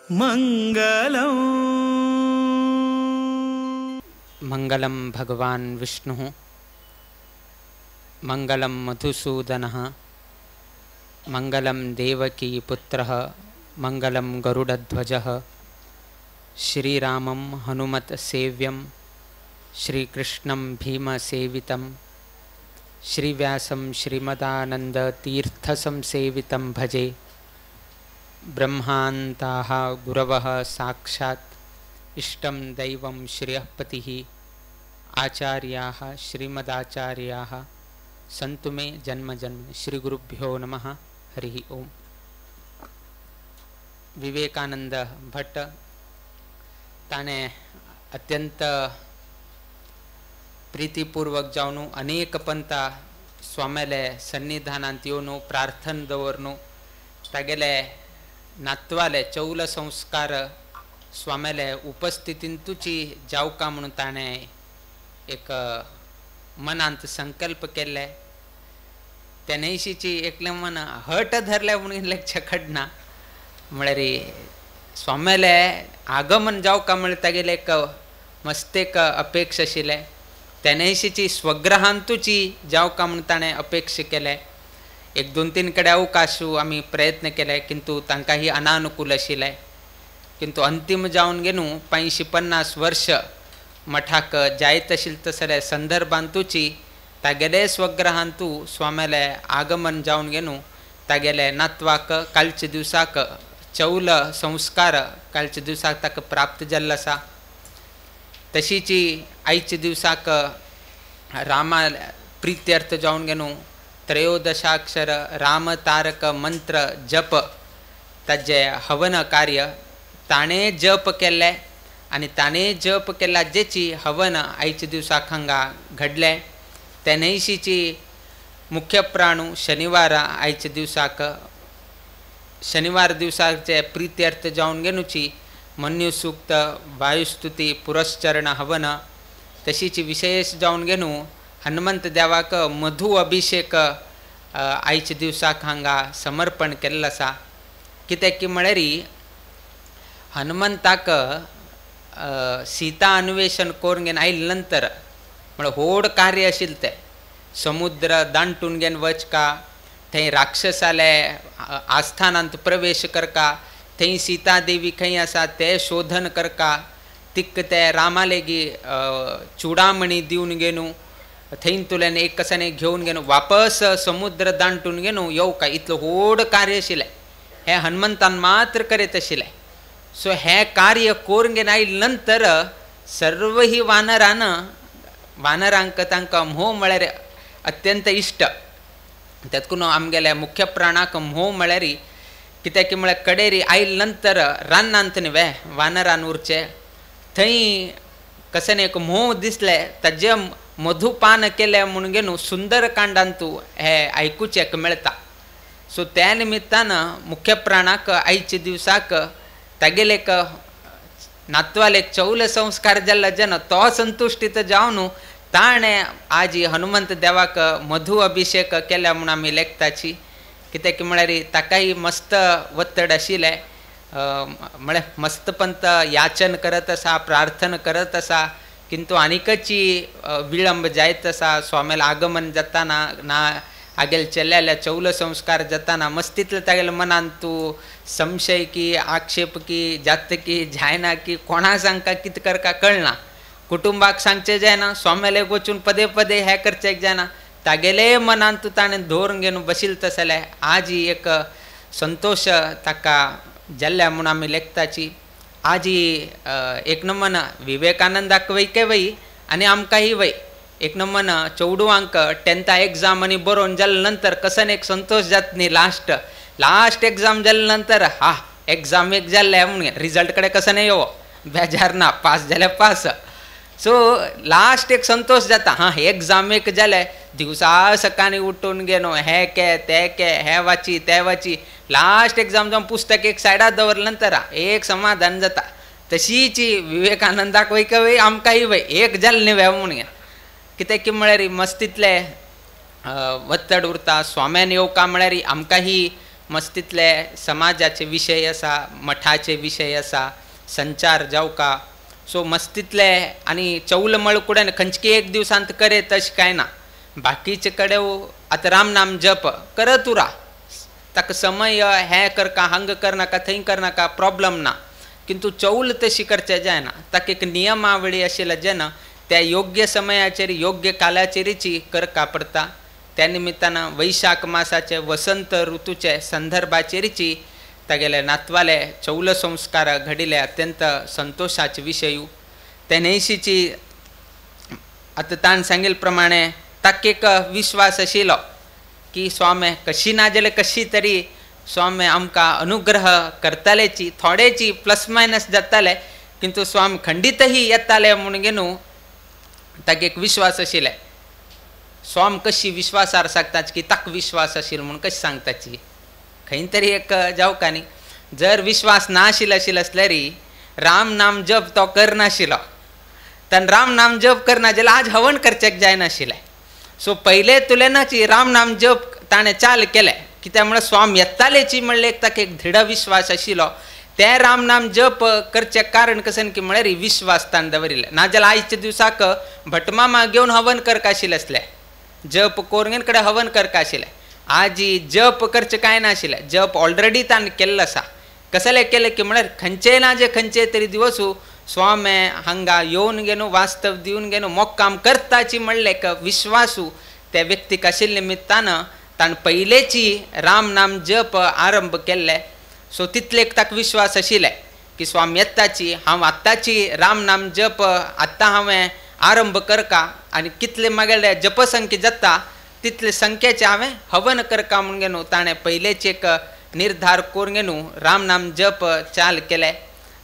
मंगलम। मंगलम भगवान विष्णुः, मंगलम मधुसूदनः, मंगलम देवकी पुत्रः, मंगलम गरुडध्वजः। श्रीरामं हनुमत सेव्यं, श्रीकृष्णं भीमसेवितं, श्रीव्यासं श्रीमदानंद तीर्थसंसेवितं भजे। ब्रह्मान्ताः गुरवः साक्षात् इष्टं दैवं श्रेयःपतिः, आचार्याः श्रीमदाचार्याः सन्तु मे जन्म जन्म। श्री गुरुभ्यो नमः। हरिः ओम। विवेकानंद भट्ट ताणे अत्यंत प्रीतिपूर्वक जावन अनेक पंथा स्वाम्याले सन्निधानांत येवन प्रार्थना दवरनु तागेले नातवाले चौल संस्कार स्वाम्याले उपस्थितींतूची जावका म्हणून ताणें एक मनांत संकल्प केल्ले। तेन्नाशीची एकलें मन हट धरलें म्हणून लेगचें घडना, म्हळ्यार स्वाम्याले आगमन जावका म्हळ्यार तागेलें एक मस्तेक अपेक्षा आशिल्लें। तेन्नाशीची स्वग्रहांतूची जावका म्हणून ताणें अपेक्षा केलें। एक दोन तीन कडेन अवकाशू आमी प्रयत्न केले, किंतु तांकां ही अनानुकूल आशिल्लें। किंतु अंतिम जावन घेवन 85-50 वर्ष मठाक जायत आशिल्लें तसले संदर्भांतूची तागेले स्वग्रहांतू स्वाम्याले आगमन जावन घेवन तागेले नातवाक कालच्या दिवसाक चौल संस्कार कालच्या दिवसाक ताका प्राप्त जाल्लो आसा। तशीची आयच्या दिवसाक रामा प्रित्यर्थ जावन घेवन त्रयोदशाक्षर रामतारक मंत्र जप ताजे हवन कार्य ताणें जप केल्लें आनी ताणें जप केल्ला जेची हवन आयच्या दिवसाक हांगा घडलें। तेन्नाशीची मुख्य प्राणू शनिवारा आयच्या दिवसाक शनिवार दिवसाचे प्रित्यर्थ जावन घेवची मन्युसूक्त वायुस्तुती पुरश्चरण हवन तशीची विशेष जावन घेवन हनुमंत देवाक मधु अभिषेक आयच्या दिवसाक हांगा समर्पण केल्लो आसा। कित्याक की म्हळ्यार हनुमंताक सीता अन्वेषण करून घेवन आयले नंतर म्हळ्यार व्हड कार्य आशिल्लें तें। समुद्र दांटून घेवन वचका, थंय राक्षसाले आस्थानांत प्रवेश करका, थंय सीता देवी खंय आसा तें शोधन करका, तिक ते रामालेगी चुडामणी दिवन घेवन थंय तुल्यान एक कसाने घेवन घेवन वापस समुद्र दांटून घेवन येवका, इतलो व्हड कार्य आशिल्लें हें हनुमंतान मात्र करीत आशिल्लें। सो हें कार्य करून घेवन आयले नंतर सर्व ही वानरान वानरांक तांकां म्होंव म्हळ्यार अत्यंत इश्ट। तेतकून आमगेल्या मुख्य प्राणाक म्होंव म्हळ्यार कित्याक की म्हळ्यार कडेरी आयले नंतर रानांत न्ही वे वानरान उरचें, थंय कशें एक म्होंव दिसलें ताजें मधुपान केलें म्हणून घेवन सुंदरकांडांतू हें आयकुचें मेळटा। सो त्या निमित्तान मुख्य प्राणाक आयच्या दिवसाक तागेले एक नातवाले एक चौल संस्कार जाल्लो जेन्ना तो संतुश्टीत जावन ताणें आजी हनुमंत देवाक मधु अभिषेक केल्या म्हूण आमी लेखताची। कित्याक म्हळ्यार ताकाय मस्त वत्तड आशिल्लें, म्हळ्यार मस्तपंत याचन करत आसा, प्रार्थना करत आसा, किंतु आनीकची विळंब जायत आसा। स्वाम्याले आगमन जाताना ना आगेले चेल्याले चौल संस्कार जाताना मस्तीतले तागेले मनान तूं संशय की आक्षेप की जात की जायना की कोणा सांगका कितें करका कळना, कुटुंबाक सांगचें जायना, स्वाम्याले वचून पदे पदे हें करचें जायना, तागेले मनान तूं ताणें धरून घेवन बशिल्लें तसलें आजी एक संतोश ताका जाल्ल्या म्हूण आमी लेखताची। आजी एक नमन विवेकानंदाक वय के वय आनी आमकांय वय एक नमन चेडवांक टेंथा एग्जाम आनी बरोवन जाले नंतर कसन एक संतोश जाता न्ही, लास्ट लास्ट एग्जाम जाले नंतर हा एग्जाम एक जाल्लें म्हणून रिजल्ट कडेन कसन येवो बेजार ना, पास जाल्यार पास। सो लास्ट एक संतोष जाता, हां एग्जाम एक जालें, दिवसा सकाळीं उठून घेवन हें के तें के हें वाची तें वाची, लास्ट एग्जाम जावन पुस्तक एक सायडार दवरले नंतर एक समाधान जाता। तशीच विवेकानंदाक वय वय आमकांय वय एक जालें न्ही म्हणून कित्याक की म्हळ्यार मस्तीतले वत्तड उरता। स्वाम्यान येवका म्हळ्यार आमकां ही मस्तीतले समाजाचे विशय आसा, मठाचे विशय आसा, संचार जावका. सो मस्तीतले आनी चौल मळकुड्यान खंयचे एक दिवसांत करे तशें कांय ना. बाकीचे कडेन आतां राम नाम जप करत उरा, ताका समय हें करका हांग करनाका थंय करनाका प्रॉब्लम ना, किंतु चौल तशी करचें जायना. ताका एक नियमावळी आशिल्ल्या जेन्ना त्या योग्य समयाचेर योग्य कालाचेरीची करका पडटा. त्या निमित्तान वैशाख मासाचे वसंत ऋतूचे संदर्भाचेरीची तागेले नातवाले चौल संस्कार घडिले अत्यंत संतोषाचे विशयू. ते न्हयशीची आतां ताण सांगिल्ले प्रमाणे ताका एक विश्वास आशिल्लो की स्वामी कशी ना जाल्यार कशी तरी स्वामी आमकां अनुग्रह करतालेची, थोडेची प्लस मायनस जाताले किंतु स्वामी खंडीतही येताले म्हणून न्हू ताका एक विश्वास आशिल्ले. स्वाम कशी विश्वासार सांगताची की ताका विश्वास आशिल्लो म्हणून कशी सांगताची, खंय तरी एक जावका न्ही. जर विश्वास ना आशिल्लो आशिल्लो आसल्यार राम नाम जप तो करनाशिल्लो, ताणें राम नाम जप करना जाल्यार आज हवन करचें जायनाशिल्लें. सो पयले तुलेनाची राम नाम जप ताणें चाल केलें कित्याक म्हळ्यार स्वाम येतालेची म्हणलें एक ताका एक दृढ विश्वास आशिल्लो. ते राम नाम जप करचें कारण कशें की म्हळ्यार विश्वास ताणें दवरिल्लें. नाजाल्यार आयच्या दिवसाक भटमामा घेवन हवन करका आशिल्लें आसलें, जप करून कडेन हवन करका आशिल्लें. आजी जप करचें कांय नाशिल्लें, जप ऑलरेडी ताणें केल्लो आसा. कसलें केलें की म्हळ्यार खंयचेय ना जे खंयचे तरी दिवसू स्वामी हांगा येवन घेवन वास्तव दिवन घेवन मोक्काम करताची म्हणलें एक विश्वासू त्या व्यक्तीक आशिल्ल्या निमित्तान ताणें पयलेची राम नाम जप आरंभ केल्ले. सो तितले एक ताका विश्वास आशिल्ले की स्वामी येताची हांव आत्ताची राम नाम जप आत्तां हांवें आरंभ करका आनी कितले मागेले जपसंख्या जाता तितले संख्येचें हांवें हवन करका म्हणून न्हू ताणें पयलेच एक निर्धार करून न्हू राम नाम जप चाल केलें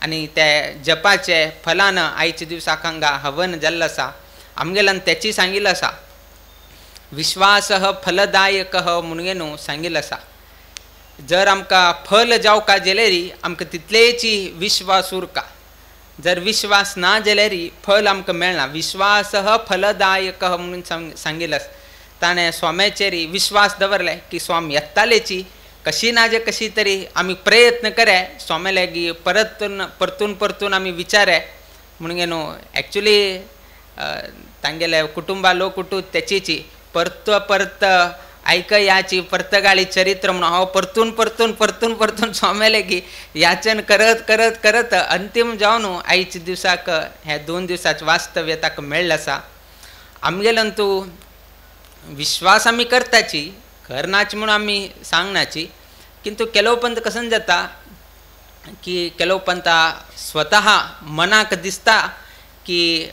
आनी ते जपाचे फलान आयच्या दिवसाक हांगा हवन जाल्लो आसा. आमगेल्यान तेची सांगिल्लो आसा, विश्वास फलदायक म्हणून न्हू सांगिल्लो आसा. जर आमकां फल जावका जाल्यार आमकां तितलेची विश्वास उरका, जर विश्वास ना जाल्यार फल आमकां मेळना. विश्वास फलदायक म्हणून सांगिल्लो आसा. ताणें स्वाम्याचेर विश्वास दवरले की स्वामी येतालेची कशी ना जे कशी तरी आमी प्रयत्न करे स्वामी लागीं परतून परतून परतून आमी विचारे म्हणून न्हू. एक्चुली तांगेले कुटुंबा लोक उठू तेचीची परत परत आयकयाची पर्तगाळी चरित्र म्हणून हांव परतून परतून परतून परतून स्वामी लागीं याचन करत करत करत अंतीम जावन आयच्या दिवसाक हे 2 दिवसाचे वास्तव्य ताका मेळ्ळें आसा. आमगेल्यान तूं विश्वास आमी करताची करनाच म्हणून आमी सांगनाची, किंतु केलो पंत कसन जाता की केलो पंता स्वतः मनाक दिसता की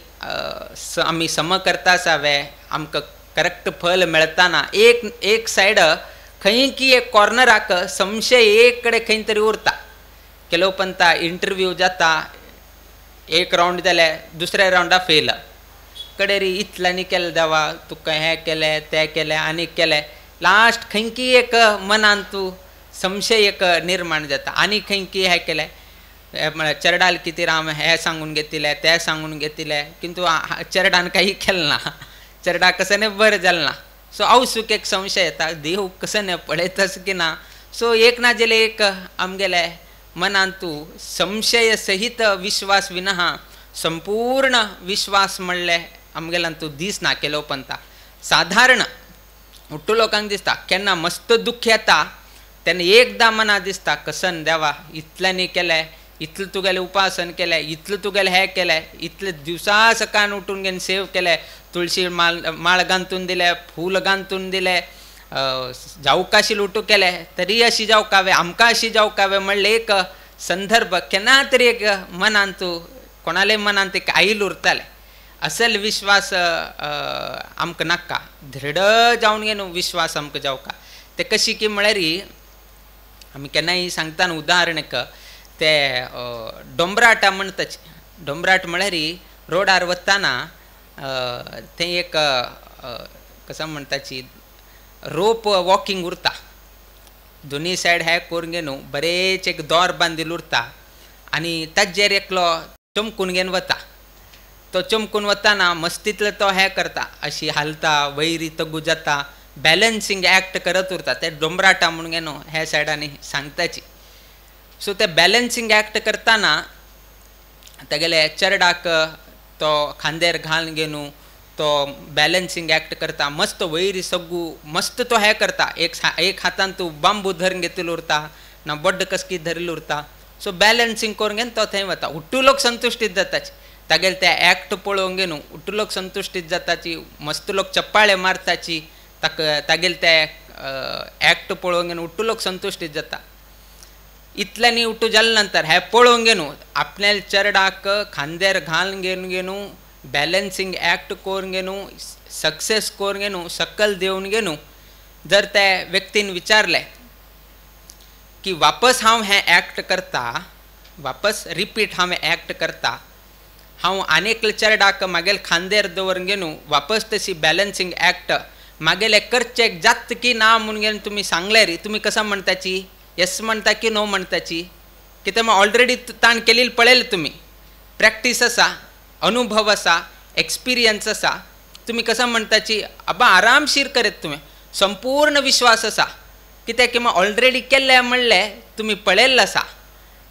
आमी सम करता आसावे, आमकां करेक्ट फल मेळताना एक एक सायड खंय की एक कॉर्नराक संशय एक कडेन खंय तरी उरता. केलो पंता इंटरव्यू जाता, एक रावंड जाले दुसऱ्या रावंडा फेल, कडेरी इतल्यांनी केलें देवा तुका हें केलें तें केलें आनी केलें, लास्ट खंयकी एक मनान तूं संशय एक निर्माण जाता आनी खंयकी हें केलें म्हळ्यार चरडाल कितें राम हें सांगून घेतिल्लें तें सांगून घेतिल्लें, किंतु चरडान काही केलें ना, चरडा कसं बरें जालें ना. सो आवसूक एक संशय येता देव कसं पळयताच की ना. सो एक ना जाल्यार एक आमगेले मनान तूं संशय सहित विश्वास विना संपूर्ण विश्वास म्हणलें आमगेल्यान तूं दीस ना केलो पंता. साधारण उट्टू लोकांक दिसता केन्ना मस्त दुख्ख येता तेन्ना एकदां मना दिसता कसन देवा इतल्यांनी केलें, इतलें तुगेलें उपासन केलें, इतलें तुगेलें हें केलें, इतले दिवसा सकाळ उठून घेवन सेव केलें, तुळशी माळ माळ गांथून दिलें, फूल गांथून दिलें, जावकाशी उठू केलें तरी अशी जावकावे आमकां अशी जावकावे म्हणलें एक संदर्भ केन्ना तरी एक मनान तूं कोणाले मनान एक आयल उरतालें. असल विश्वास आमकां नाका, दृढ जावन न्हू विश्वास आमकां जावका. ते कशी की म्हळ्यार आमी केन्नाय सांगता न्हू उदाहरण एक ते डोंबराटा म्हणटाची. डोंबराट म्हळ्यार रोडार वतना थंय एक कसं म्हणटाची रोप वॉकिंग उरता, दोनी सायड हे करून घेवन बरेच एक दोर बांदिल्लो उरता आनी ताजेर एकलो चमकून घेवन वता. तो चमकून वतना मस्तीतलो तो हें करता अशी हालता वैरी तगू जाता, बॅलन्सिंग एक्ट करत उरता. ते डोंबराटा म्हणून न्हू ह्या सायडांनी सांगताची. सो ते बॅलन्सिंग एक्ट करतना तेगेले चेरडाक तो खांद्यार घालून घेवन तो बॅलन्सिंग एक्ट करता, मस्त वयर सगू मस्त तो हें करता. एक हातान तूं बांबू धरून घेतिल्लो उरता ना बड्ड कसकी धरिल्लो उरता. सो बॅलन्सिंग करून घेवन तो थंय वता. उट्टू लोक संतुश्टीत जाताची तागेले ते एक्ट पळोवन घेवन उट्टू लोक संतुश्टीत जाताची, मस्त लोक चप्पाळे मारताची ताका तागेले ते एक्ट पळोवन घेवन उट्टू लोक संतुश्टीत जाता. इतल्यांनी उट्टू जाले नंतर हें पळोवन घेवन आपल्या चेरडाक खांद्यार घालून घेवन घेवन बॅलन्सिंग एक्ट करून घेवन सक्सेस करून घेवन सकल देवन घेवन जर त्या व्यक्तीन विचारलें की वापस हांव हें एक्ट करता, वापस रिपीट हांव एक्ट करता, हांव आनी एकले चेरडाक मागेले खांद्यार दवरून घेवन वापस तशी बॅलन्सिंग एक्ट मागेले करचेक जात की ना म्हणून घेवन तुमी सांगले री, तुमी कसो म्हणटाची, येस म्हणटा की नो म्हणटाची? कित्याक मग ऑलरेडी ताण केलेली पळयलें तुमी, प्रॅक्टीस आसा, अनुभव आसा, एक्सपिरियन्स आसा, तुमी कसो म्हणटाची आबा आरामशीर करीत तुमी, संपूर्ण विश्वास आसा कित्याक की मग ऑलरेडी केल्लें म्हणलें तुमी पळयल्लें आसा,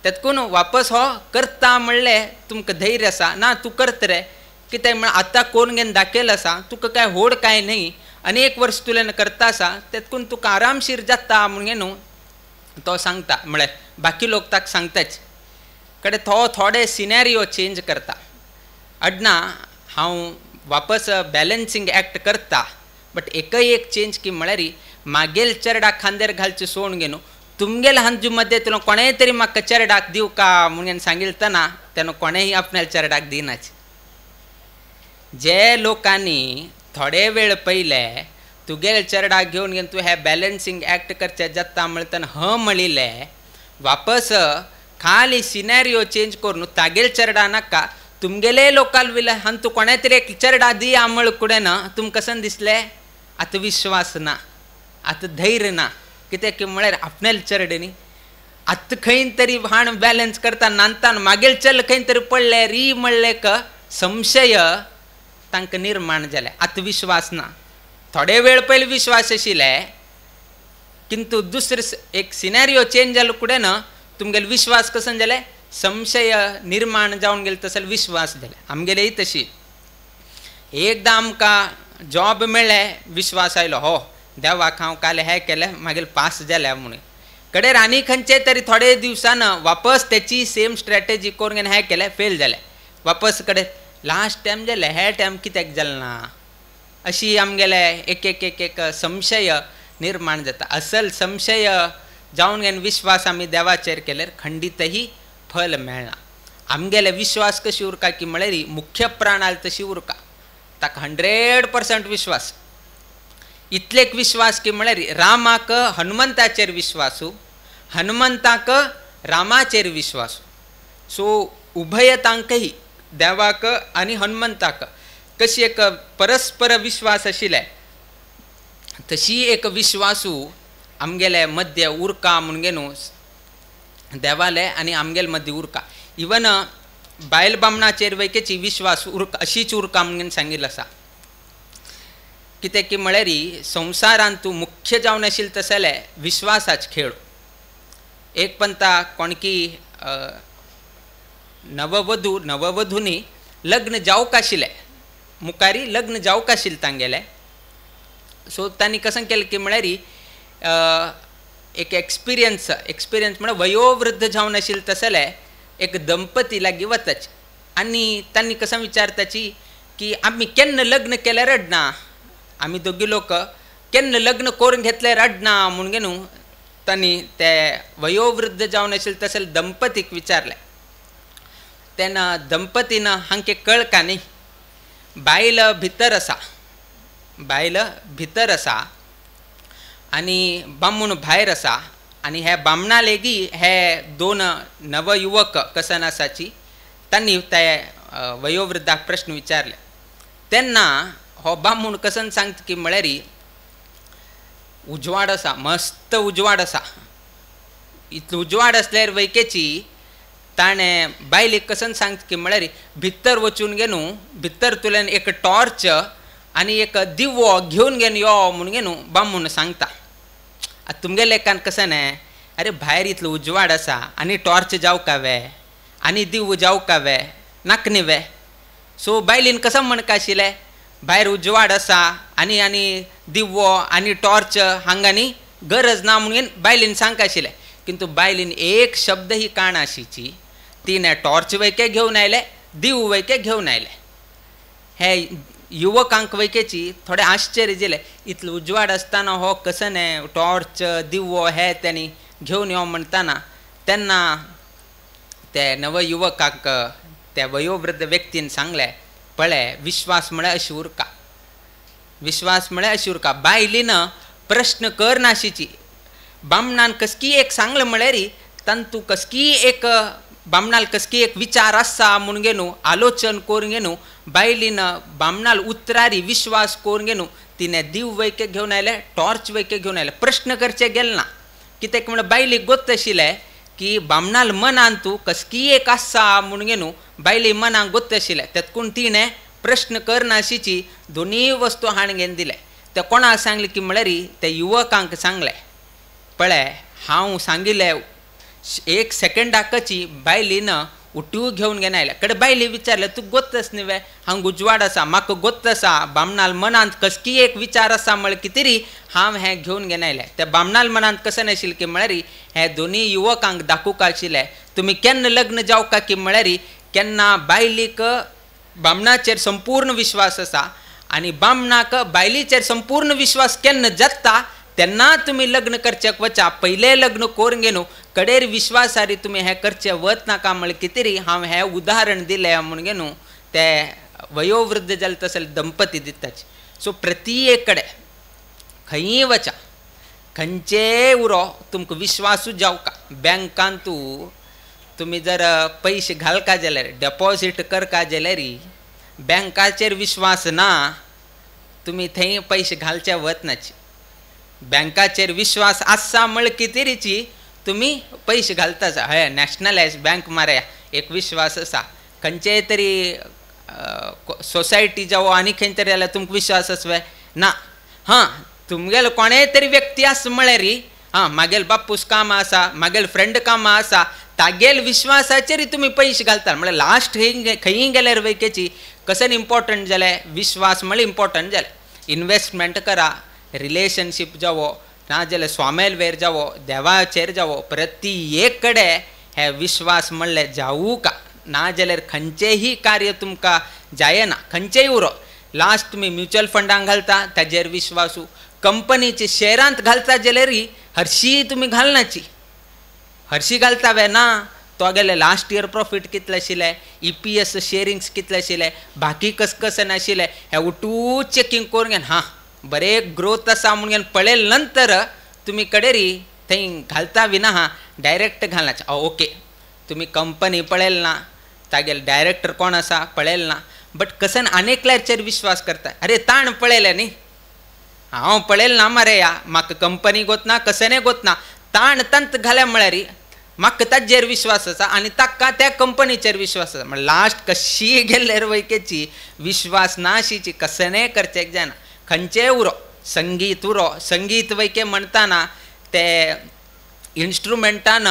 तेतकून वापस हो करता म्हणलें तुमकां धैर्य आसा ना तूं करत रे, कित्याक म्हण आतां कोण घेवन दाखयलें आसा तुका काय व्हड कांय न्हय, अनेक वर्स तुवें करता आसा तेतकून तुका आरामशीर जाता म्हणून न्हू तो सांगता. म्हळ्यार बाकी लोक ताका सांगताच कडे तो थोडे सिनेरियो चेंज करता. अडना हांव वापस बॅलन्सिंग एक्ट करता बट एकय एक चेंज की म्हळ्यार मागेल चेरडाक खांद्यार घालचें सोडून घेवन तुमगेले हांजू मदें तुला कोणेय तरी म्हाका चेरडाक दिवका म्हणून सांगिल्तना तेन्ना कोणेय आपणाल्या चेरडाक दिनाच. जे लोकांनी थोडे वेळ पयले तुगेले चेरडाक घेवन घेवन तूं हें बॅलन्सिंग एक्ट करचें जाता म्हणतना ह म्हणिल्लें, वापस खाली सिनेरियो चेंज करून तागेले चेरडा नाका तुमगेले लोकाल विले हांव तूं कोणें तरी एक चेरडा दिया म्हळ कुडें ना तुमकां कशें दिसलें? आतां विश्वास ना, आतां धैर्य ना, कित्याक म्हळ्यार आपणाले चेरडे न्ही आतां खंय तरी हाण बॅलन्स करता नांतान मागेल चल खंय तरी पडलें री म्हणलें क संशय तांकां निर्माण जालें. आतां विश्वास ना, थोडे वेळ पयलीं विश्वास आशिल्ले किंतु दुसरे एक सिनेरियो चेंज जालो कुडें ना तुमगेले विश्वास कसो जाले संशय निर्माण जावन गेले तसो विश्वास जाले. आमगेलेय तशी एकदां आमकां जॉब मेळ्ळें विश्वास आयलो हो देवाक हांव काल हें केलें मागीर पास जालें म्हणून, कडेर आनी खंयचे तरी थोडे दिवसान वापस तेची सेम स्ट्रेटजी करून हें केलें फेल जालें, वापस कडेन लास्ट टायम जालें हे टायम कित्याक जालें ना, अशी आमगेले एक एक एक एक संशय निर्माण जाता. असल संशय जावन घेवन विश्वास आमी देवाचेर केल्यार खंडीतही फल मेळना. आमगेले विश्वास कशी उरका की म्हळ्यार मुख्य प्राणाल तशी उरका, ताका 100% विश्वास, इतलेक विश्वास की म्हळ्यार रामाक हनुमंताचेर विश्वासू, हनुमंताक रामाचेर विश्वासू. सो उभयतांकही देवाक आनी हनुमंताक कशी एक परस्पर विश्वास आशिल्ले तशी एक विश्वासू आमगेले मध्य उरका म्हणून न्हू देवाले आनी आमगेले मदीं उरका. इवन बायल बामणाचेर वैकेची विश्वास उरका अशीच उरका म्हणून सांगिल्लें आसा. कित्याक की म्हळ्यार संवसारांत तूं मुख्य जावन आशिल्लें तसले विश्वासाच खेळ. एक पंता कोणकी नववधू नववधूनी लग्न जावंक आशिल्लें, मुखारी लग्न जावंक आशिल्लें तांगेलें. सो तांणी कशें केलें की म्हळ्यार एक एक्सपिरियन्स एक्सपिरियन्स म्हळ्यार वयोवृद्ध जावन आशिल्लें तसले एक दंपती लागीं वताची आनी तांणी कशें विचारताची की आमी केन्ना लग्न केलें रडना, आमी दोगी लोक केन्ना लग्न करून घेतलें रडना म्हणून न्हू तांणी ते वयोवृद्ध जावन आशिल्ले तसले दंपतीक विचारलें. तेन्ना दंपतीन हांके कळका न्ही बायल भितर आसा, बायल भितर आसा आनी बामूण भायर आसा आनी हे बामणा लेगी हे दोन नवयुवक कसन आसाची तांणी ते वयोवृद्धाक प्रश्न विचारले. तेन्ना हो बामूण कसन सांगता की म्हळ्यार उजवाड आसा, मस्त उजवाड आसा, इतलो उजवाड आसल्यार वैकेची ताणें बायलेक कसन सांगता की म्हळ्यार भितर वचून गे न्हू भितर तुल्यान एक टॉर्च आनी एक दिवो घेवन घेवन यो म्हणून न्हू बामूण सांगता. आतां तुमगे लेखान कशें न्हय, अरे भायर इतलो उजवाड आसा आनी टॉर्च जावका वे आनी दिवो जावका वे नाक न्ही वे. सो बायलेन कसो म्हणका आशिल्लें भायर उजवाड आसा आनी आनी दिवो आनी टॉर्च हांगा न्ही गरज ना म्हणून बायलेन सांगका आशिल्लें. किंतु बायलेन एक शब्द ही काण आशिची, तिणें टॉर्च वैके घेवन आयले दिव वैके घेवन आयले. हे युवकांक वैकेची थोडे आश्चर्य जालें, इतलो उजवाड आसतना हो कसो न्हय टॉर्च दिवो हे तेणी घेवन यो म्हणटाना. तेन्ना ते नवयुवकांक त्या वयोवृद्ध व्यक्तीन सांगलें, पळय विश्वास म्हळ्यार अशी उरका, विश्वास म्हळ्यार अशी उरका. बायलीन प्रश्न कर नाशिची, बामणान कसकी एक सांगलें म्हळ्यार तांतू कसकी एक बामणाल कसकी एक विचार आसा म्हणून न्हू आलोचन करून न्हू बायलीन बामणाल उतरारी विश्वास करून न्हू तिणें दिव वैके घेवन आयले टॉर्च वैके घेवन आयले. प्रश्न करचे गेले ना, कित्याक म्हणल्यार बायलीक गोत्त आशिल्लें की बामणाल मनान तूं कसकी एक आसा म्हणून न्हू बायली मनाक गोत्त आशिल्लें. तेतकून तिणें प्रश्न करनाशिची दोनूय वस्तू हाण घेवन दिले. ते कोणाक सांगलें की म्हळ्यार ते युवकांक सांगलें, पळय हांव सांगिल्लें एक सेकंडाकची बायलीन उठू घेवन घेवन आयल्या. कडे बायली विचारलें, तूं गोत्तस न्ही वे हांव उजवाड आसा म्हाका गोत्त आसा बामणाल मनांत कसकी एक विचार आसा म्हळ्यार कितें हांव हें घेवन घेवन आयलें. त्या बामणाल मनांत कशें नाशिल्लें की म्हळ्यार हे दोनूय युवकांक दाखोवंक आशिल्लें तुमी केन्ना लग्न जावका की म्हळ्यार केन्ना बायलीक बामणाचेर संपूर्ण विश्वास आसा आनी बामणाक बायलीचेर संपूर्ण विश्वास केन्ना जाता तेन्ना तुमी लग्न करचेक वचा. पयलें लग्न करून घेवन कडेर विश्वासारी तुमी हें करचें वत नाका म्हळ्यार कितें हांव हें उदाहरण दिलें म्हणून न्हू ते वयोवृद्ध जाले तसले दंपती दिताची. सो प्रति एक कडेन खंयी वचा खंयचेय उरो तुमकां विश्वासूच जावका. बँकान तूं तुमी जर पयशे घालका जाल्यार डेपॉजीट करका जाल्यार बँकाचेर विश्वास ना तुमी थंय पयशे घालचे वत नाची. बँकाचेर विश्वास आसा म्हळ्यार कितेंची तुमी पयशे घालता. हय नॅशनलायज बँक मारया एक विश्वास आसा, खंयचेय तरी सोसायटी जावं आनी खंय तरी जाल्यार तुमकां विश्वास आसा ना. हां तुमगेलो कोणेय तरी व्यक्ती आसा म्हळ्यार हां मागेल बापूस कामां आसा मागेल फ्रेंड कामां आसा तागेल विश्वासाचेर तुमी पयशे घालता. म्हळ्यार लास्ट खंयी गेल्यार वैकेची कशें इम्पॉर्टंट जालें विश्वास म्हळ्यार इम्पॉर्टंट जालें. इन्वेस्टमेंट करा, रिलेशनशीप जावो ना जाल्यार स्वामेल वेर जावो देवाचेर जावो प्रति एक कडेन हे विश्वास म्हणलें जावूं का ना जाल्यार खंयचेंय कार्य तुमकां जायना. खंयचेय उरो लास्ट तुमी म्युच्युअल फंडांक घालता ताजेर विश्वासू, कंपनीचे शेरांत घालता जाल्यार हरशी तुमी घालनाची, हरशी घालता वे ना तो गेले लास्ट इयर प्रॉफीट कितले आशिल्लें, ई पी एस शेरिंग्स कितले आशिल्लें, बाकी कस कशें नाशिल्लें हें उठू चॅकिंग करून घेवन हां बरें ग्रोथ आसा म्हणून पळयल नंतर तुमी कडेरी थंय घालता बी ना हां डायरेक्ट घालनाचे. ओके तुमी कंपनी पळयल ना तागेले डायरेक्टर कोण आसा पळयल ना, बट कसन आनेकल्याचेर विश्वास करता. अरे ताण पळयलें न्ही हांव पळयल ना मरे या म्हाका कंपनी गोतना कसने गोतना ताण तंत घाल्या म्हळ्यार म्हाका ताजेर विश्वास आसा आनी ताका त्या कंपनीचेर विश्वास आसा. म्हळ्यार लास्ट कशी गेल्ल्यार वैकेची विश्वास नाशीची कसने करचेक जायना. खंयचेय उरो संगीत उरो संगीत वैके म्हणटाना ते इन्स्ट्रुमेंटान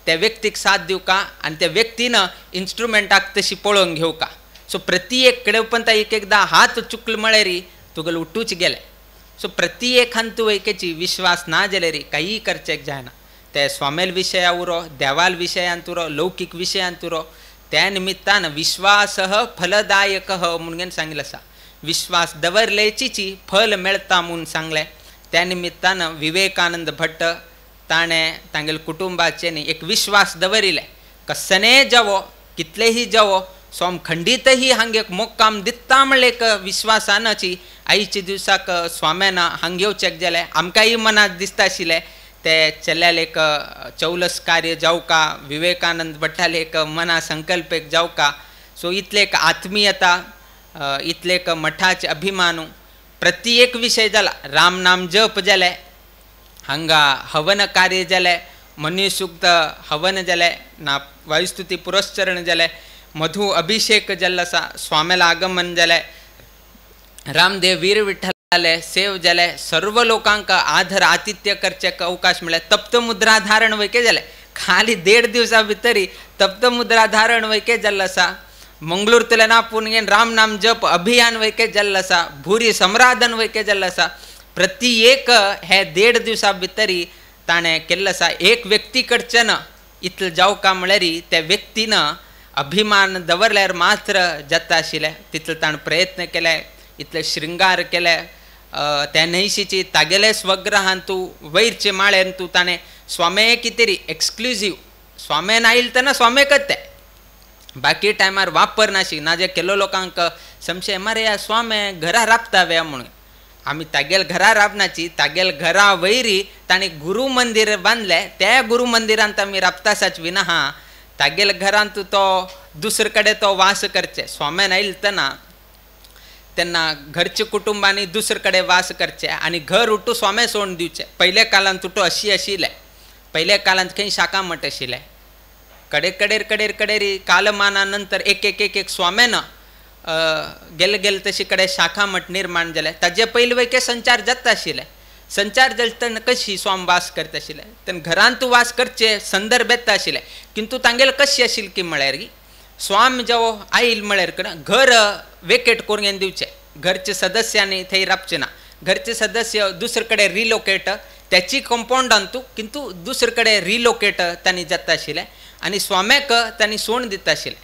त्या व्यक्तीक साथ दिवका आनी त्या व्यक्तीन इन्स्ट्रुमेंटाक तशी पळोवन घेवका. सो प्रति एक कडेन पण एक एकदां हात चुकलो म्हळ्यार तुगेले उठूच गेले. सो प्रति एक हांतू वैकेची विश्वास ना जाल्यार कांय करचेक जायना. ते स्वामेल विशया उरो देवाल विशयांत उरो लौकीक विशयांत उरो त्या निमित्तान विश्वास फलदायक म्हणून सांगिल्लें आसा. विश्वास दवरलेचीची फल मेळटा म्हूण सांगलें. त्या निमित्तान विवेकानंद भट्ट ताणें तांगेले कुटुंबाचें न्ही एक विश्वास दवरिल्लें कसने जावो कितलेही जावो सोम खंडीतही हांगे एक मोक्काम दिता म्हणलें एक विश्वासानाची आयच्या दिवसाक स्वाम्यान हांग येवचेक जालें. आमकांय मनांत दिसता आशिल्लें ते चल्याल एक चौलस कार्य जावका विवेकानंद भट्टाले एक मना संकल्प एक जावका. सो इतले एक आत्मीयता इतले एक मठाचे अभिमानू प्रति एक विशय जाला. राम नाम जप जालें हांगा हवन कार्य जालें मनुसूक्त हवन जालें ना वायुस्तुती पुरस्चरण जालें मधु अभिषेक जाल्लो आसा स्वाम्याला आगमन जालें. रामदेव वीर विठ्ठलाले सेव जाले सर्व लोकांक आदर आतिथ्य करचे अवकाश मेळ्ळे. तप्त मुद्रा धारण वैके जाले खाली 1.5 दिवसा भितरी तप्त मुद्रा धारण वैके जाल्लो आसा. मंगळूरतल्यान आपूण घेवन राम नाम जप अभियान वैके जाल्लो आसा. भुरी समराधन वैके जाल्लो आसा. प्रति एक हे 1.5 दिवसा भितरी ताणें केल्लो आसा. एक व्यक्ती कडच्यान इतलें जावका म्हळ्यार त्या व्यक्तीन अभिमान दवरल्यार मात्र जाता आशिल्लें. तितले ताणें प्रयत्न केले, इतले श्रृंगार केले. त्या न्हंयशीची तागेले स्वग्रहान तूं वैरचे माळेन तूं ताणें स्वामे कितें एक्सक्लुजीव स्वामेन आयल तेन्ना स्वामेकच ते बाकी टायमार वापर नाशी ना जे केलो लोकांक संशय मरे ह्या स्वामे घरा राबता वे म्हणून. आमी तागेल घरा राबनाची तागेल घरा वयरी ताणें गुरू मंदीर बांदलें त्या गुरू मंदिरांत आमी राबता साच विना हा तागेल घरांत तो दुसरे कडेन तो वास करचे. स्वाम्यान आयल तेन्ना तेन्ना घरचे कुटुंबांनी दुसरे कडेन वास करचे आनी घर उठू स्वामे सोडून दिवचे. पयल्या काळांत उठू अशी आशिल्लें. पयल्या काळांत खंय शाखा मठ आशिल्लें. कडेर कडेर कडेर कडेर कालमाना नंतर एक एक एक एक स्वाम्यान गेले गेले तशी कडेन शाखा मठ निर्माण जाले. ताजे पयलीं वयके संचार जाता आशिल्ले. संचार जाले तेन्ना कशी स्वाम वास करता आशिल्ले तेन्ना घरांत वास करचे संदर्भ येता आशिल्ले. किंतु तांगेले कशी आशिल्ली की म्हळ्यार की स्वाम जो आयल म्हळ्यार कडेन घर वेकेट करून दिवचे. घरचे सदस्यांनी थंय राबचे ना. घरचे सदस्य दुसरे कडेन रिलोकेट त्याची कंपाउंडान तूं किंतु दुसरे कडेन रिलोकेट तांणी जाता आशिल्लें आनी स्वाम्याक तांणी सोण दिता आशिल्लें.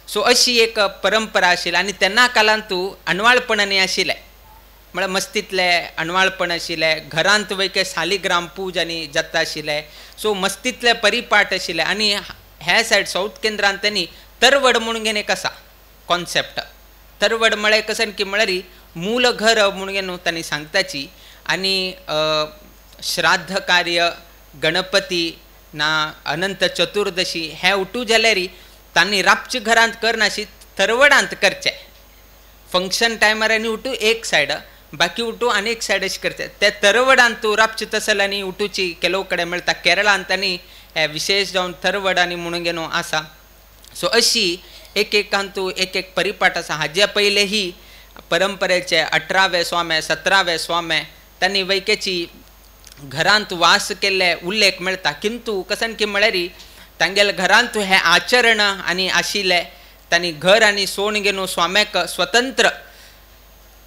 सो अशी एक परंपरा आशिल्ली आनी तेन्ना काळांत तूं अणवाळपणांनी आशिल्लें म्हळ्यार मस्तींतलें अणवाळपण आशिल्लें. घरांत वयके सालिग्राम पूज आनी जाता आशिल्लें. सो मस्तींतले परिपाठ आशिल्ले. आनी ह्या सायड सावथ केंद्रांत तांणी तरवड म्हणून घेवन एक आसा कॉन्सेप्ट. तरवड म्हळ्यार कशें की म्हळ्यार मूल घर म्हणून न्हू तांणी सांगताची. आनी श्राद्ध कार्य गणपती ना अनंत चतुर्दशी हे उठू जाल्यार तांणी राबचे घरांत करनाशी तरवडांत करचें. फंक्शन टायमार आनी उठू एक सायड बाकी उठू आनी एक सायड अशें करचें. त्या तरवडांत तूं राबचे तसले आनी उठूची केलो कडेन मेळटा. केरळांत आनी हे विशेश जावन तरवड आनी म्हणून न्हू आसा. सो अशी एक एकांतू एक एक परिपाठ आसा. हाजे पयले ही परंपरेचे 18वे स्वामे 17वे स्वामे तांणी वैकेची घरांत वास केल्ले उल्लेख मेळटा. किंतु कसन की म्हळ्यार तांगेले घरांत हें आचरण आनी आशिल्लें. तांणी घर आनी सोण घेवन स्वाम्याक स्वतंत्र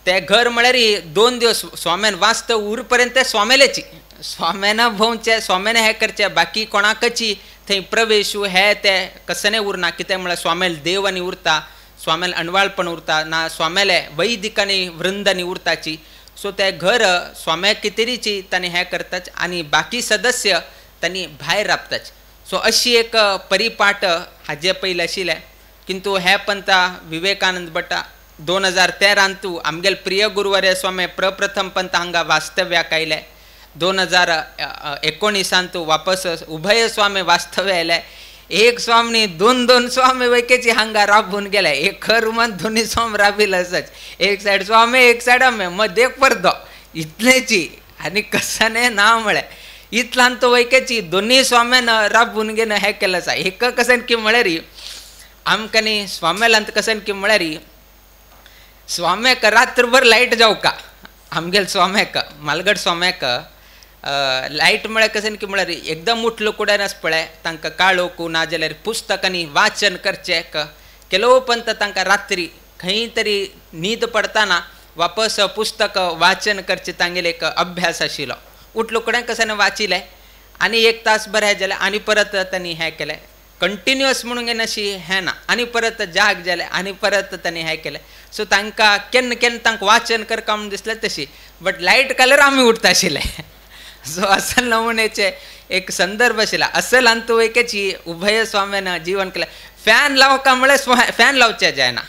ते घर म्हळ्यार 2 दिवस स्वाम्यान वास्त उर पर्यंत ते स्वामेलेची स्वाम्यान भोंवचें स्वाम्यान हें करचें बाकी कोणाकची थंय प्रवेश हे ते कसने उरना. कितें म्हळ्यार स्वामेल देव आनी उरता स्वामेल अणवाळपण उरता ना स्वामेले वैदिक आनी वृंद आनी उरताची. सो ते घर स्वाम्या कितेरीची तांणी हें करताच आनी बाकी सदस्य तांणी भायर राबताच. सो अशी एक परिपाठ हाजे पयलीं आशिल्लें. किंतु हे पंथा विवेकानंद भट्टा 2013 तूं आमगेले प्रिय गुरुवर्य स्वामी प्रप्रथम पंथ हांगा वास्तव्याक आयले. 2019 तूं वापस उभय स्वामी वास्तव्य आयले. एक स्वामी 2-2 स्वामी वैकेची हांगा राबून गेले. एक रुमान दोन्ही स्वामी राबिल्ले आसाच. एक सायड स्वामी एक सायड आमी मदेक परदो इतलेची आनी कसाने ना म्हळें इतल्यान तो वैकेची दोन्ही स्वाम्यान राबून घेवन हें केलें आसा. एक कशें की म्हळ्यार आमकां न्ही स्वामेलांत कशें की म्हळ्यार स्वाम्याक रात्रभर लायट जावका. आमगेले स्वाम्याक मालगड स्वाम्याक लायट म्हळ्यार कशें की म्हळ्यार एकदम उठलो कुड्यान आस पळय तांकां काळोख ना जाल्यार पुस्तकांनी वाचन करचें केलो पंत तांकां रात्री खंय तरी न्हीद पडताना वापस पुस्तक वाचन करचें तांगेले एक अभ्यास आशिल्लो. उठलो कुड्यान कशें वाचिलें आनी 1 तास बरें जालें आनी परत तांणी हें केलें कंटिन्युअस म्हणून अशी हें ना आनी परत जाग जालें आनी परत तांणी हें केलें. सो तांकां केन्ना केन्ना तांकां वाचन करका म्हूण दिसलें तशी बट लायट काल्यार आमी उठता आशिल्ले. सो असल नमुनेचे एक संदर्भ आशिल्ले. असल अंतू एकेची उभय स्वाम्यान जीवन केलें. फॅन लावका म्हळ्यार फॅन लावचें जायना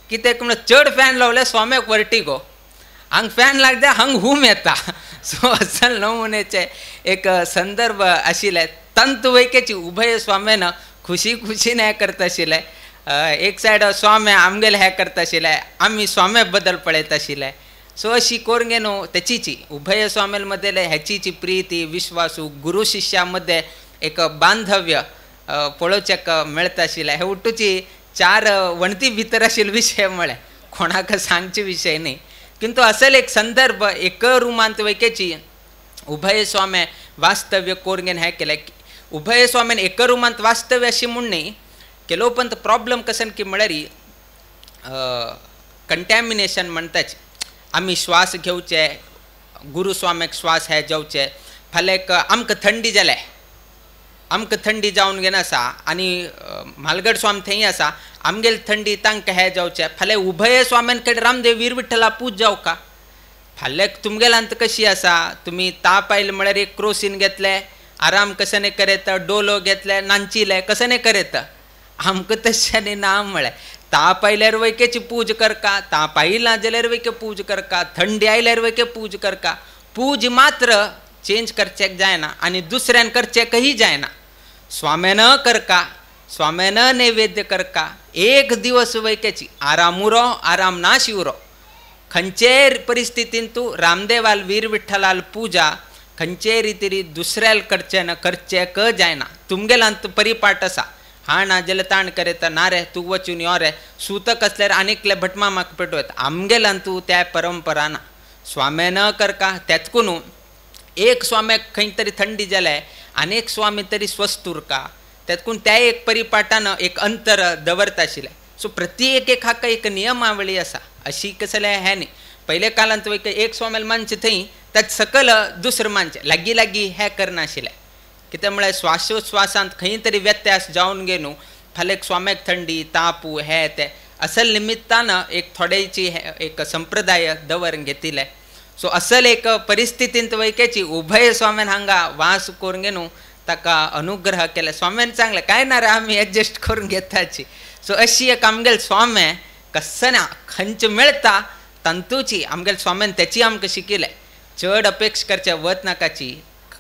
कित्याक म्हळ्यार चड फॅन लावल्यार स्वाम्याक वर्टिगो हांग फॅन लागता हांग हूम येता. सो असल नमुनेचे एक संदर्भ आशिल्ले. तंतु वैकेची उभय स्वाम्यान खुशी खुशीन हें करता आशिल्ले. एक सायड स्वामे आमगेले हें करता आशिल्ले आमी स्वाम्या बद्दल पळयता आशिल्ले. सो अशी करून न्हू तेचीची उभय स्वामेल मदले हेचीची प्रिती विश्वासू गुरु शिष्या मध्ये एक बांधव्य पळोवच्याक मेळता आशिल्लें. हे उठूची 4 वणती भितर आशिल्ले विशय म्हळ्यार कोणाक सांगचे विशय न्ही. किंतु असल एक संदर्भ एक रुमांत वैकेची उभय स्वामी वास्तव्य कोरगेन हें केलें. उभय स्वाम्यान एक रुमांत वास्तव्य अशी म्हूण न्ही केलो, पण प्रॉब्लम कसन की म्हळ्यार कंटॅमिनेशन म्हणटाच. आमी श्वास घेवचे, गुरुस्वाम्याक श्वास हे जेवचे, फाल्यां एक आमकां थंडी जालें, आमकां थंडी जावन घेन आसा आनी म्हालगड स्वामी थंय आसा, आमगेल थंडी तांकां हे जावचें. फाल्यां उभय स्वाम्यान कडेन रामदेव वीर विठ्ठला पूज जावका. फाल्यां तुमगेल्यांत कशी आसा, तुमी ताप आयले म्हळ्यार एक क्रोसीन घेतले, आराम कशें न्ही करेत, डोलो घेतले, नांचिले कशें न्ही करेत. आमकां तशें न्ही ना म्हळ्यार ताप आयल्यार वैकेची पूज करका, ताप आयला जाल्यार वैके पूज करका, थंडी आयल्यार वैके पूज करका. पूज मात्र चेंज करचेक जायना आनी दुसऱ्यान करचेकही जायना. स्वाम्यान करका, स्वाम्यान नैवेद्य करका. एक दिवस वैकेची आराम उरो, आराम नाशी उरो. खंयचे परिस्थितीन तूं रामदेवाल वीर विठ्ठलाल पूजा खंयचे रितीरी दुसऱ्याल करचें ना, करचेक जायना. तुमगेलांत परिपाठ आसा, हा ना जाल्यार ताण करेता, ना रे तूं वचून यो रे, सुतक आसल्यार आनीकले भटमामाक पेटोवता. आमगेलांत तूं त्या परंपरा ना. स्वाम्यान करका. तेतकून एक स्वाम्याक खंय तरी थंडी जाले आनी एक स्वामी तरी स्वस्थ उरका, तेतकून त्या एक परिपाठान एक अंतर दवरता आशिल्लें. सो प्रत्येक एक हाका एक नियमावळी आसा, अशी कसलें हें न्ही. पयले काळांत एक स्वाम्याल मानचें थंय ताचे सकल दुसरें मानचें, लागीं लागीं हें करनाशिल्लें. कितें म्हळ्यार श्वासोश्वासांत खंय तरी व्यत्यास जावन गे न्हू, फाल्यां एक स्वाम्याक थंडी तापू हें तें असल निमित्तान एक थोड्याची एक संप्रदाय दवर घेतिल्लें. सो असल एक परिस्थितींत वैकेची उभय स्वाम्यान हांगा वास करून गे न्हू ताका अनुग्रह केले. स्वाम्यान सांगलें काय ना रे आमी एडजस्ट करून घेताची. सो अशी एक आमगेल स्वामे कसं ना खंयचे मेळटा तांतूची आमगेल स्वाम्यान तेची आमकां शिकयलें. चड अपेक्षा करचे वत नाकाची,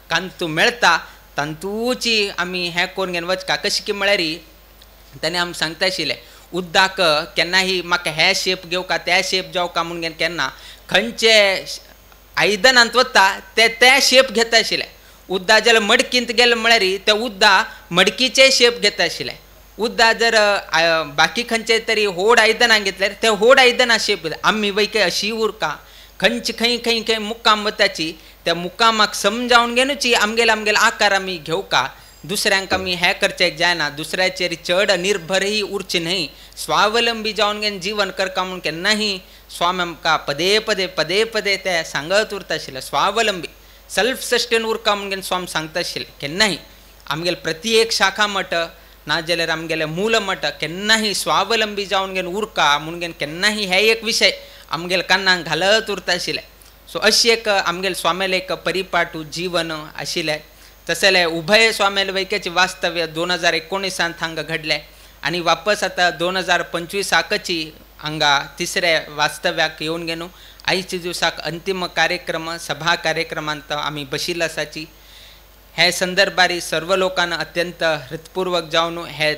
कांतू मेळटा तांतूची आमी हें करून घेवन वचका. कशें की म्हळ्यार ताणें आमकां सांगता आशिल्लें उद्दाक केन्नाही म्हाका हे शेप घेवका त्या शेप जावका म्हूण घेवन केन्ना खंयचे आयदनांत वता ते ते शेप घेता आशिल्लें. उद्दा जाल्यार मडकींत गेलें म्हळ्यार ते उद्दा मडकीचे शेप घेता आशिल्लें. उद्दा जर बाकी खंयचे तरी होड आयदनां घेतल्यार ते होड आयदनां शेप घेता. आमी वैके अशी उरका खंयचे खंय खंय खंय मुक्काम वताची त्या मुक्कामाक समजावन घेवची आमगेले आमगेले आकार आमी घेवका. दुसऱ्यांक आमी हें करचें जायना, दुसऱ्याचेर चड निर्भरही उरचें न्हय, स्वावलंबी जावन घेवन जीवन करका म्हूण केन्नाही स्वामी आमकां पदे पदे पदे पदे ते सांगत उरता आशिल्लें. स्वावलंबी सेल्फ सस्टेन उरका म्हूण घेवन स्वामी सांगता आशिल्लें. केन्नाही आमगेले प्रति एक शाखा मठ ना जाल्यार आमगेले मूल मठ केन्नाही स्वावलंबी जावन घेवन उरका म्हूण घेवन केन्नाही हे एक विशय आमगेले कानाक घालत उरता आशिल्लें. सो अशी एक आमगेले स्वाम्याले एक परिपाटू जीवन आशिल्लें. तशें उभय स्वाम्याले वैकेचें वास्तव्य 2019 हांगा घडलें आनी वापस आतां 2025 हांगा तिसऱ्या वास्तव्याक येवन गेलो. आयच्या दिवसाक अंतिम कार्यक्रम सभा कार्यक्रमांत आमी बशिल्ले आसाची. हे संदर्भारी सर्व लोकांना अत्यंत हृतपूर्वक जावन हे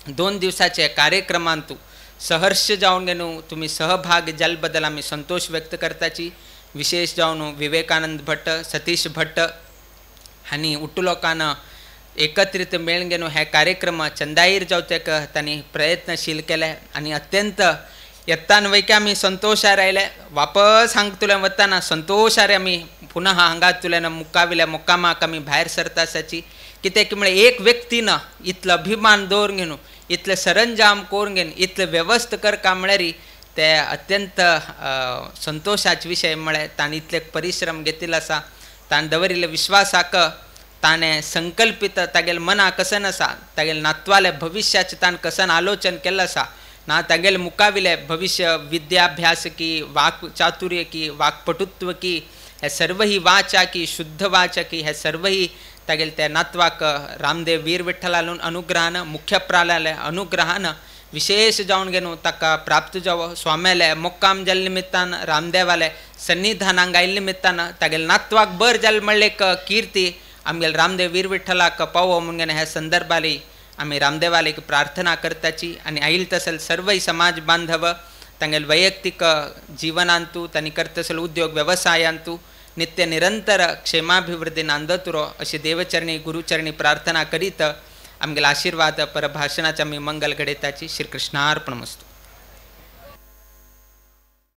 दोन दिवसाचे कार्यक्रमांतू सहर्ष जावन गेलो तुमी सहभाग जाल्ले बद्दल आमी संतोष व्यक्त करताची. विशेष जावन विवेकानंद भट्ट, सतीश भट्ट आनी उट्टू लोकांना एकत्रित मेळून घेवन हे कार्यक्रम चंदाईर जावचे तांणी प्रयत्नशील केले आनी अत्यंत यत्तान वैके आमी संतोषार आयले. वापस हांगा वतना संतोषार आमी पुनः हांगा तुल्यान मुक्काविल्या मुक्कामाक आमी भायर सरता आसाची. कित्याक म्हळ्यार एक व्यक्तीन इतलो अभिमान दवरून घेवन इतलें सरंजाम करून घेवन इतलें वेवस्थ करका म्हळ्यार ते अत्यंत संतोषाचे विशय म्हळ्यार ताणें इतले परिश्रम घेतिल्लो आसा, ताणें दवरिल्ल्या विश्वासाक ताणें संकल्पित तागेले मना कसन आसा, तागेले नातवाले भविश्याचें ताणें कसन आलोचन केल्लें आसा ना तागेले मुखाविले भविश्य विद्याभ्यास की वाक चातुर्य की वाकपटुत्व की हे सर्वही वाचा की शुद्ध वाचा की हे सर्वही तागेले त्या नातवाक रामदेव वीर विठ्ठलालून अनुग्रहान मुख्य प्राणाले अनुग्रहान विशेष जावन घेवन ताका प्राप्त जावो. स्वाम्याले मुक्काम जाल्ले निमित्तान रामदेवाले सन्निधानांक आयिल्ले निमित्तान तागेले नातवाक बर जालें म्हणलें एक कीर्ती आमगेले रामदेव वीर विठ्ठलाक पावो म्हणून ह्या संदर्भाली आमी रामदेवाले एक प्रार्थना करताची. आनी आयल तसल सर्वय समाज बांधव तांगेले वैयक्तीक जीवनांतू तांणी करतसल उद्योग वेवसायांतू नित्य निरंतर क्षेमाभिवृद्धी नांदत उरो अशी देवचरणी गुरुचरणी प्रार्थना करीत आमगेले आशीर्वाद परभाषणाचे आमी मंगल घडयताची. श्रीकृष्णार्पणमस्तु.